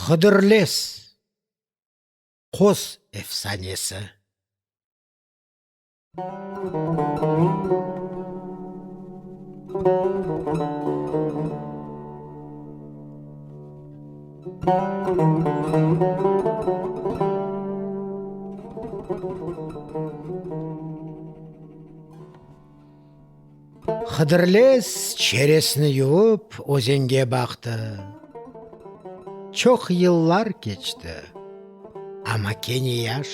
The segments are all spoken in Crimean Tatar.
Hıdırlez, qoz efsanesi. Hıdırlez çeresini yuvıp, özenge baqtı. Çoq yıllar keçti, amma kene yaş.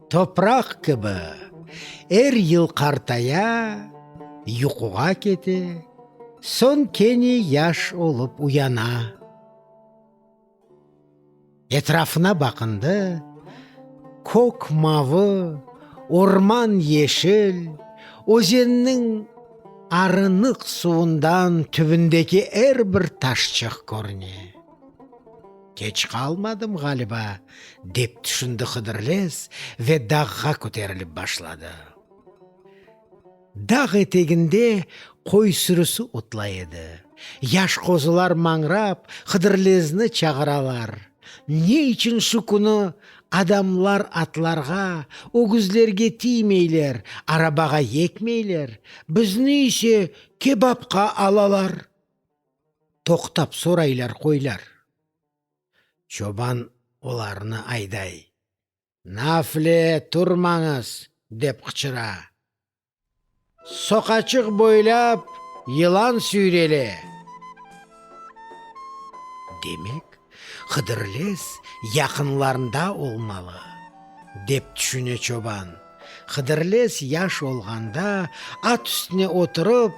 Topraq kibi, er yıl qartaya, yuquğa kete, soñ kene yaş olıp uyana. Etrafına baqındı, kök mavı, orman yeşil, özenniñ arınıq suvundan tübündeki er bir taşçıq körüne. Keç qalmadım, ğaliba, dep tüşündi Hıdırlez ve dağğa köterilip başladı. Dağ eteginde qoy sürüsi otlay edi. Yaş qozular mañrap, Hıdırlezni çağıralar. Ne içün şu künü adamlar atlarğa, ögüzlerge tiymeyler, arabağa yekmeyler, bizni ise kebapqa alalar? Toqtap soraylar qoylar. Çoban olarnı ayday. Nafile turmañız! dep qıçıra. Soqaçıq boylap yılan süyrele. Demek, Hıdırlez yaqınlarında olmalı, dep tüşüne çoban. Hıdırlez yaş olğanda at üstüne oturıp,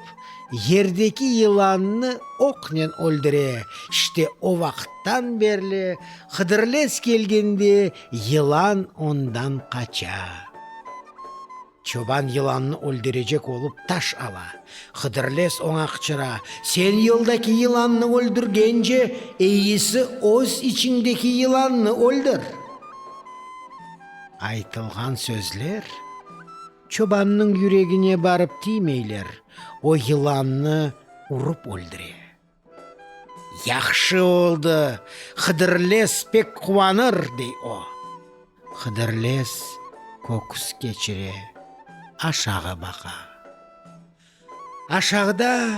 yerdeki yılannı oqnen öldüre, işte o vaqıttan berli Hıdırlez kelgende yılan ondan qaça. Çoban yılannı öldürecek olıp taş ala. Hıdırlez oña qıçıra, Sen yoldaki yılannı öldürgence, eyisi öz içiñdeki yılannı öldür! Aytılğan sözler çobannıñ yüregine barıp tiymeyler, o yılannı urıp öldüre. Yahşı oldı, Hıdırlez pek quvanır, dey o. Hıdırlez köküs keçire, aşağı baqa. Aşağıda,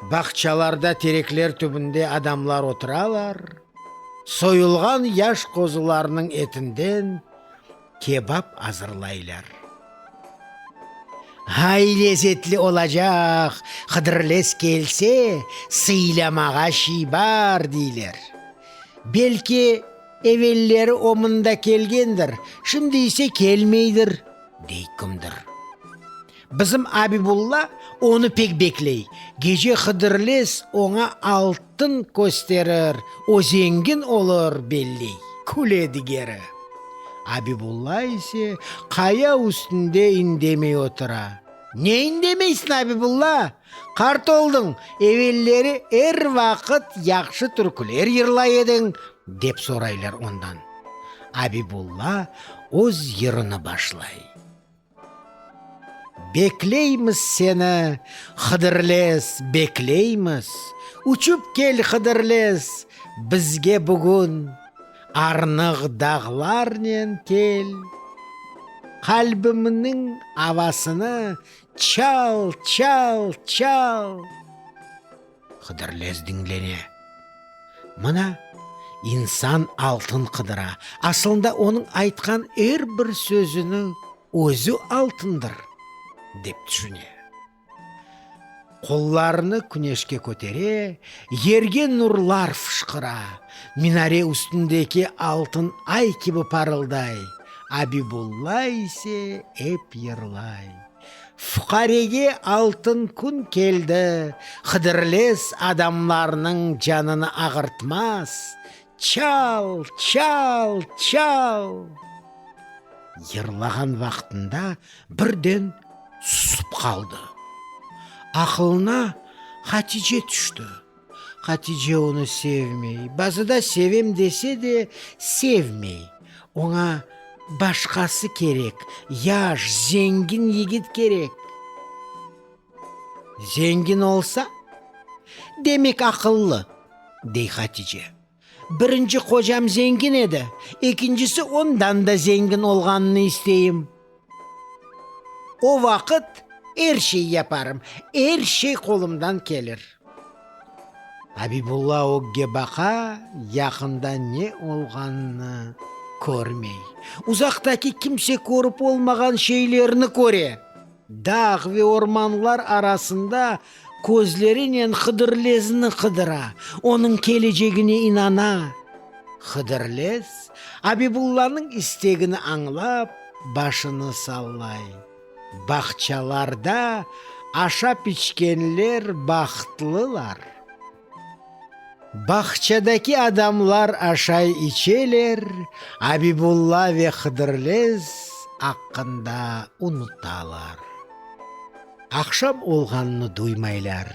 bağçalarda terekler tübünde adamlar oturalar, soyulğan yaş qozularnıñ etinden kebap azırlaylar. Ay, lezetli olacaq, Hıdırlez kelse, sıylamağa şiy bar, deyler. Belki, evelleri o mında kelgendir, şimdi ise kelmeydir, dey kimdir. Bizim Abibulla onı pek bekley. Gece Hıdırlez oña altın kösterir, o zengin olur, belley, küle digeri. Abibulla ise qaya üstünde indemey otura. Ne indemeysiñ, Abibulla? Qart oldıñ, evelleri er vaqıt yahşı türküler yırlay ediñ, dep soraylar ondan. Abibulla öz yırını başlay. Bekleymiz seni, Hıdırlez, bekleymiz, Uçıp kel, Hıdırlez, bizge bugün, Arnıq dağlarnen kel. Qalbimniñ avasını çal, çal, çal. Hıdırlez diñlene. Mına, insan altın qıdıra. Aslında onıñ aytqan er bir sözüniñ özü altındır, dep tüşüne. Qollarını küneşke kötere, yerge nurlar fışqıra, minare üstündeki altın ay kibi parılday, Abibulla ise ep yırlay. Fuqarege altın kün keldi, Hıdırlez adamlarnıñ canını ağırtmaz, Çal, çal, çal! Yırlağan vaqtında birden susıp qaldı. Aqılına Hatice tüşti. Hatice onı sevmey, bazıda sevem dese de, sevmey. Oña başqası kerek, yaş, zengin yigit kerek. Zengin olsa, demek aqıllı. Dey Hatice. Birinci qocam zengin edi, ekincisi ondan da zengin olğanını isteyim. O vaqıt er şey yaparım, er şey qolumdan kelir. Abibulla ögge baqa, yaqında ne olğanını körmey. Uzaqtaki kimse körip olmağan şeylerni köre. Dağ ve ormanlar arasında közlerinen Hıdırlezni qıdıra, onıñ kelecegine inana. Hıdırlez, Abibullanıñ istegini añlap, başını sallay. Bağçalarda aşap-içkenler bahtlılar. Bağçadaki adamlar aşay-içeler, Abibulla ve Hıdırlez aqqında unutalar. Aqşam olğanını duymaylar.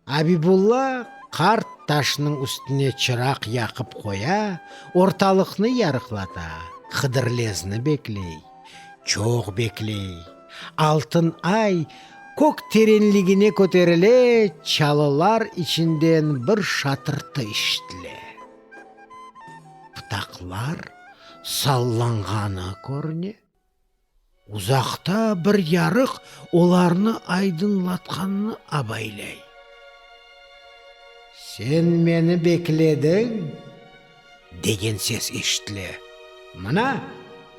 Abibulla qart taşnıñ üstüne çıraq yaqıp qoya, ortalıqnı yarıqlata, Hıdırlezni bekley. Çoq bekley. Altın ay kök terenligine köterile, çalılar içinden bir şatırtı işitile. Pıtaqlar sallanğanı körüne. Uzaqta bir yarıq olarnı aydınlatqanını abaylay. Sen meni beklediñ? Degen ses eşitile. Mına,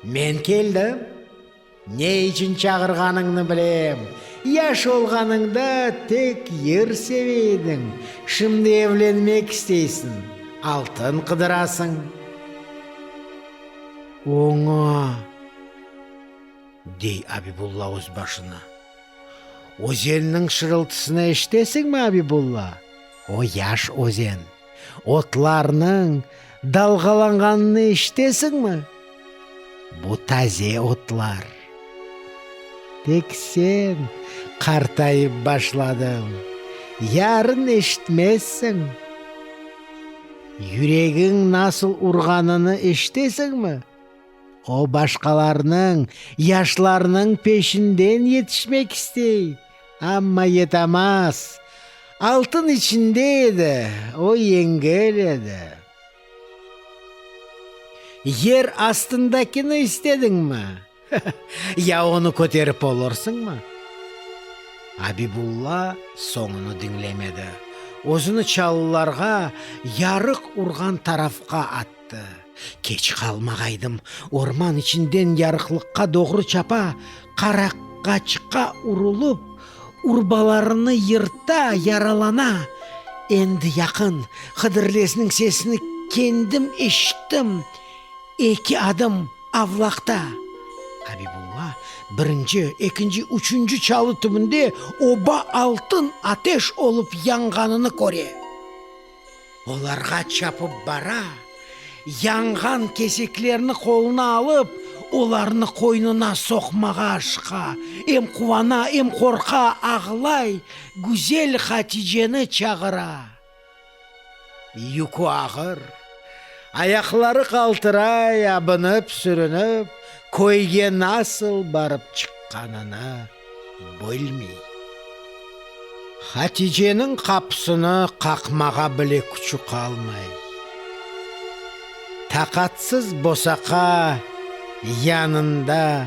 men keldim. Ne içün çağırğanıñnı bilem. Yaş olğanıñda tek yır seve ediñ, şimdi evlenmek isteysiñ, altın qıdırasıñ. Oña, dey Abibulla öz başına. Özenniñ şırıltısını eşitesiñmi, Abibulla? O yaş özen. Otlarnıñ dalğalanğanını eşitesiñmi? Bu taze otlar. Tek sen qartayıp başladıñ, yarın eşitmezsiñ. Yüregiñ nasıl urğanını eşitesiñmi? O başqalarnıñ, yaşlarnıñ peşinden yetişmek istey, amma yetamaz. Altın içinde edi, o yengil edi. Yer astındakini istediñmi? Ya onı köterip olursıñmı? Abibulla soñunı diñlemedi. Özüni çalılarğa, yarıq urğan tarafqa attı. Keç qalmağaydım, orman içinden yarıqlıqqa doğru çapa, qaraqaçqa urulıp, urbalarını yırta, yaralana. Endi yaqın, Hıdırlezniñ sesini kendim eşittim, eki adım avlaqta. Abibulla birinci, ekinci, üçünci çalı tübünde oba altın ateş olıp yanğanını köre. Olarğa çapıp bara, yanğan keseklerni qoluna alıp, olarnı qoynuna soqmağa aşıqa, em quvana, em qorqa, ağlay, güzel Haticeni çağıra. Yükü ağır, ayaqları qaltıray, abınıp-sürünip, köyge nasıl barıp çıqqanını bilmey. Haticeniñ qapısını qaqmağa bile küçü qalmay. Taqatsız bosaqa yanında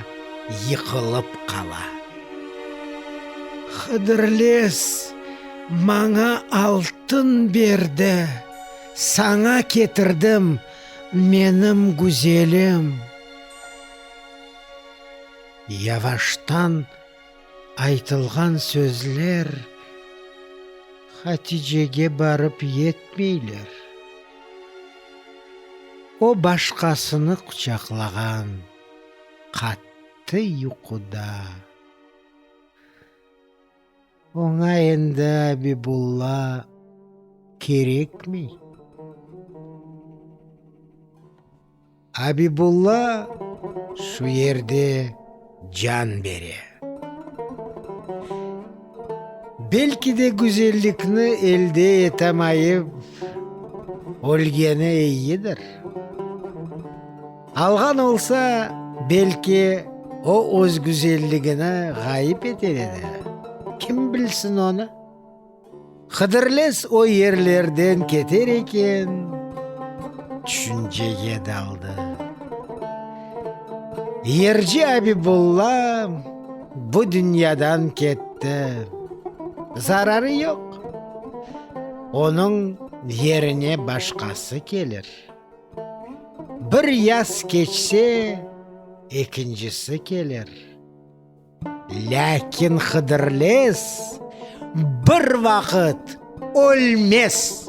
yıqılıp qala. Hıdırlez maña altın berdi, saña ketirdim, menim güzelim. Yavaştan aytılğan sözler Haticege barıp yetmeyler. O başqasını quçaqlağan qattı yuquda. Oña endi Abibulla kerekmey. Abibulla şu yerde can bere. Belki de güzellikni elde etamayıp, ölgeni eyidir. Alğan olsa, belki o öz güzelligini ğayıp eter edi, kim bilsin onı? Hıdırlez o yerlerden keter eken, tüşüncege daldı. Yırcı Abibulla bu dünyadan ketti. Zararı yoq. Onıñ yerine başqası kelir. Bir yaz keçse, ekincisi kelir. Lâkin Hıdırlez bir vaqıt ölmez.